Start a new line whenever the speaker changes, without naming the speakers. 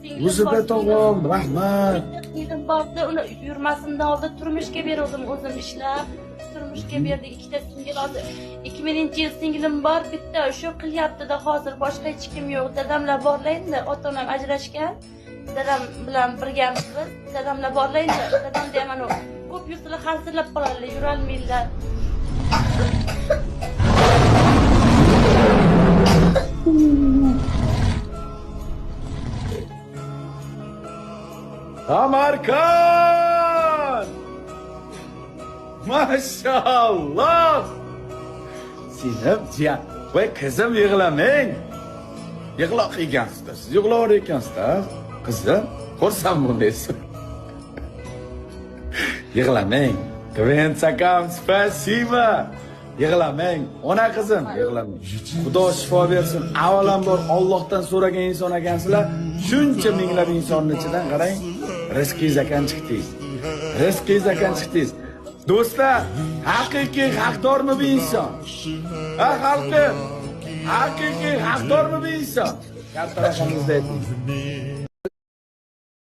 Singlim
Yusufbek
bor,
tog'am, rahmat.
Singlim bordi, uni yurmasimdan oldin turmushga beruvdim o'zim ishlab. Turmushga berdik, ikkita singil hozir. 2000-yil singlim bor, bitta shu qilyapti-da hozir, boshqa hech kim yo'q. Dadamlar borlar endi, ota-onam ajrashgan. Dadam bilan birgamiz biz. Dadamlar borlar endi, dadam ham ana ko'p yursalar hansirlab qoladilar, yurolmaydilar.
Samarkand! Maşallah! Sinib jiyan. Voy qizim, yig'lamang. Yig'loq ekansizda. Siz yig'lar ekansizda. Qizim, xursand bo'lmaysiz. Yig'lamang. Kventsakam, спасибо. Yig'lamang. Ona qizim, yig'lamang. Xudo shifo bersin. Avvalambor Allohdan so'ragan inson ekansizlar. Shuncha minglab insonning ichidan qarang, rizqingiz ekan chiqdingiz. Rizqingiz ekan chiqdingiz. Do'stlar, haqiqiy haqdormi bu inson? Ha, xalqim, haqiqiy haqdormi bu inson? Katta raqamingizda ayting.